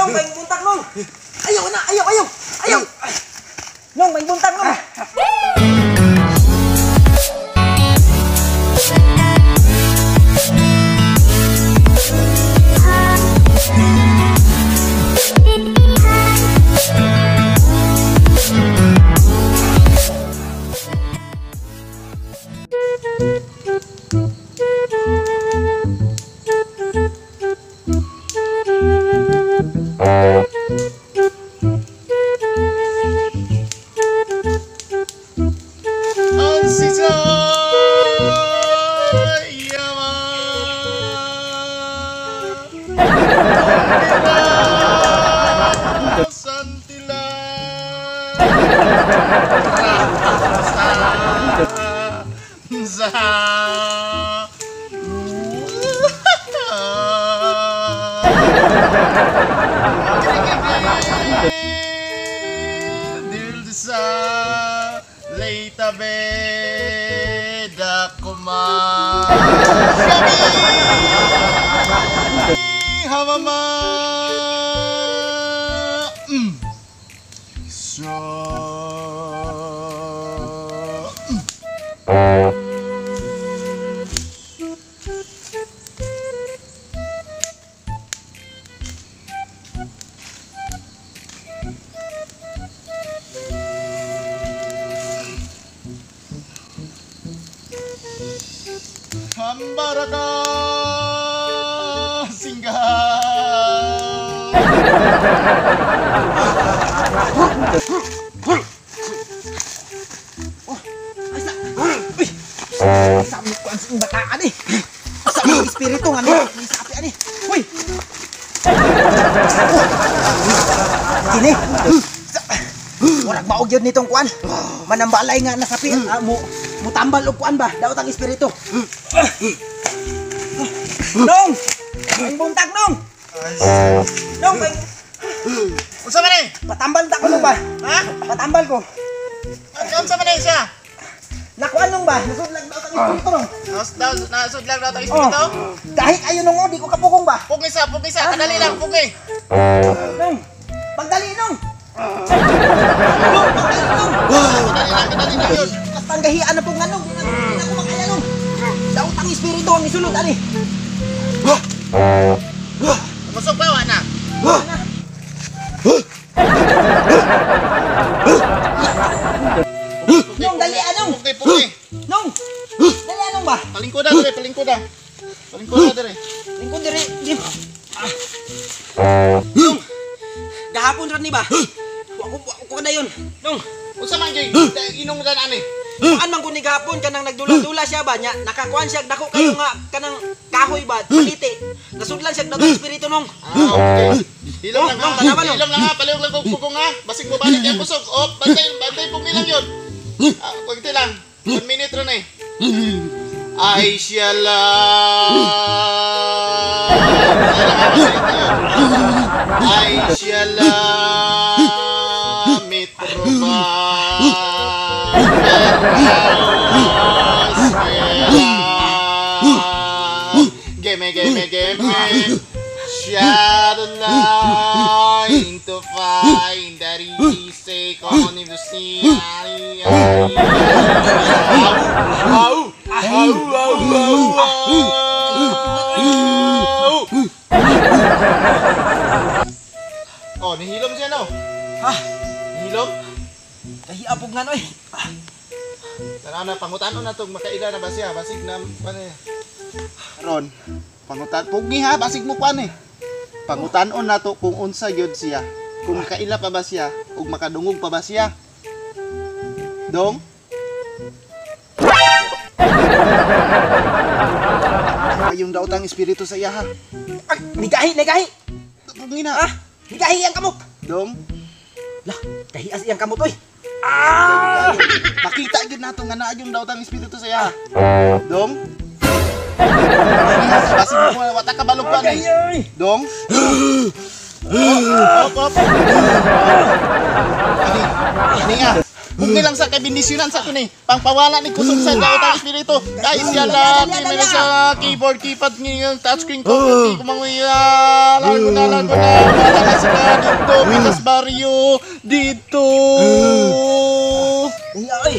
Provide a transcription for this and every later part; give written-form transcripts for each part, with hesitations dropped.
Nong, may buntag nong. Ayaw na, ayaw, ayaw. Ayaw. Nong, may buntag nong. Hambaraka singgah. Oh, asa? Uy. Sa mo kuan sa bataan eh. Sa mo espiritu nga ni sa api ani. Uy. Kini. Murag maog yun nitong kuan. Manambalay nga nasapi mo mutambal og kuan ba? Daot ang espiritu. Nong! May buntag nong! Nong, may... Unsa man eh? Patambal ta ko nung ba? Ha? Patambal ko. Unsa man eh siya? Nakuan nung ba? Nasudlag daot ang espiritu nung. Nasudlag daot ang espiritu? Oh. Dahil ayo nung oh, di ko kapugong ba? Pugi sa, kadali lang, pugi. Nong, pagdali nong! Nong, pagdali nong! Kadali lang yun. Tanggahian na po nga nung, di na ko makaya nung. Daot ang espiritu ang isulod, ani. Musog pa, wala na. Nung, dali anong. Pugi. Nung, dali anong ba? Palingkoda dire, palingkoda. Palingkoda dire. Lingkod dire. Nung, gahapon rin ni ba? Wa ko na yun. Nung. Unsa man gyud inong dan ani? Kuan man ko ni gahapon kanang nagdula-dula siya ba nya nakakuan siya dako kayo nga kanang kahoy ba paliti. Nasudlan siya dato espiritu nong. Ah, okay. Hilom lang nong, tanawan nong. Hilom lang ha, palihog lang kog pugong ha. Basig mo balik ang kusog. Oh, bantay pug nilang yun. Ah, pagti lang. 1 minute ra na eh. Ay siya lang. Ay siya lang. Metro ba? Gimme, gimme, gimme. Shadow line to find that easy con if you see. Au, au, au, au, au. Oh, nihilom siya no? Ha? Nihilom? Kahiapog nga no eh. Tara na, pangutanon na itong makaila na ba siya? Basig na, paano eh? Ron, pangutan, pugi ha, basig mo kuan eh. Pangutanon na to kung unsa yun siya. Kung makaila pa ba siya, o makadungog pa ba siya. Dong? Yung daotang espiritu sa iya ha. Ay, nigahi, nigahi! Pugi na. Ah, nigahi ang kamot! Dong? Lah, kahias iyang kamot oy. Ah! Makita gyud nato nga naa yung daotang espiritu sa iya. Dong? Basig mo wata ka balog pa ni. Dong? Op, op. Ani, ani ah. Pugni lang sa kay bendisyonan sa to ni. Pangpawala ni kusog sa daotang espiritu. Guys, yala kimera sa keyboard, keypad ni touchscreen ko. Hindi ko manguya. Lago na, lago na. Wala sila dito. Pitas barrio. Dito. Uy, ay.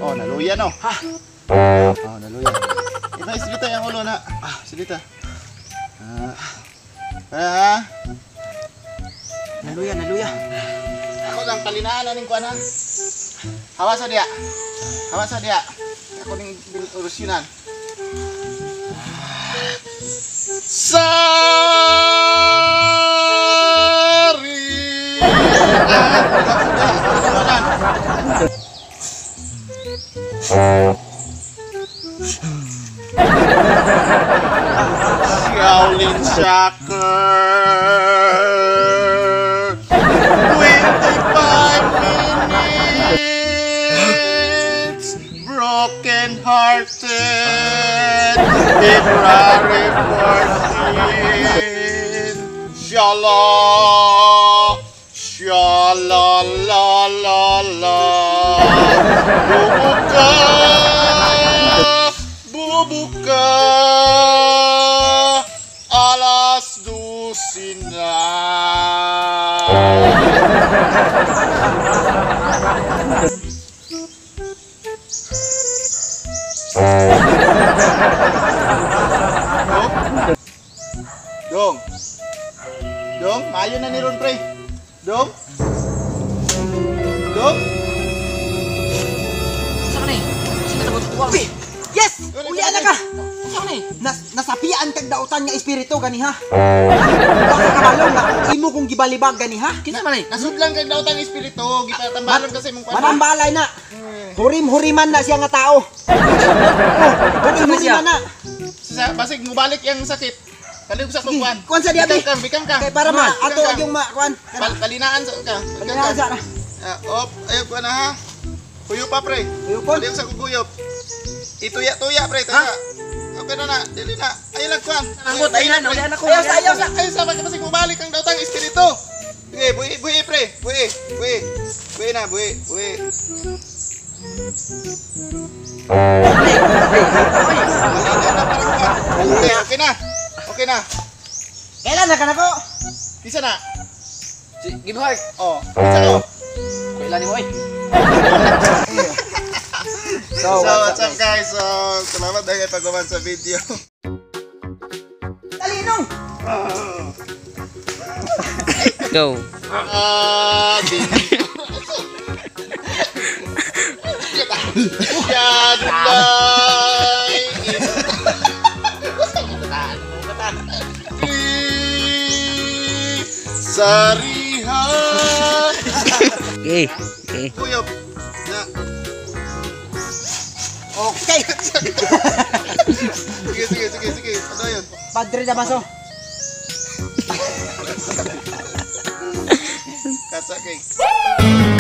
Oh, naluya no. Ha? Oh, naluya. Iba, silita yung ulo na. Ah, silita. Ah. Ah. Naluya, naluya. Ako lang palinaan ning kuan ha. Hawa sa diya. Hawa sa diya. Ako ning orasyonan. Sari. Shaolin Shocker. 25 minutes. Broken hearted. February 14. Shala. Shala la la la. Bubuka. Bubuka. Alas 12 na. Dong. Dong, maayo na ni ron pre. Dong. Dong. Unsa man eh? Sino na mo? Yes! Ulian na ka. Unsa man eh? Nasapian kag dautan nga espiritu gani ha. Baka kabalo nga imo kong gibalibag gani ha. Kinsa man eh? Nasudlan kag daotang espiritu, gipatambalon kasi imong kuan. Manambalay na. Hurim-huriman na siya nga tao. Oh, hurim-huriman na. Sa basig mubalik yang sakit. Kalihok sa kuan. Kuan sa diya, be. Bikang bikang ka. Kay para ma Bikang ato ka. yung ma kuan. Palinaan sa ka. Palinaan sa na. Op, ayaw kuan na ha. Huyo pa pre. Huyupon. Kalihok sa kuguyop. Ituya-tuya pre, tuya. Okay na na, dili na. Ayaw lang kuan. Anggot ay na, wala na ko. Ayaw sa, ayaw sa. Ayaw sa basig mubalik ang daotang espiritu. Sige, buhi, buhi pre. Buhi, buhi. Buhi na, buhi, buhi. Okay, okay na. Okay na. Kailan na ka nako? Isa na. Si give heart. Oh, isa ko. Kailan nimo oy. So, what's up guys? So, salamat dahil pag-uman sa video. Talinong. Go. Yadulay. Sariha. Okay. Okay. Kuyop. Na. Okay. Sige, sige, sige, sige. Ano yun? Padre Damaso. Kasa, okay.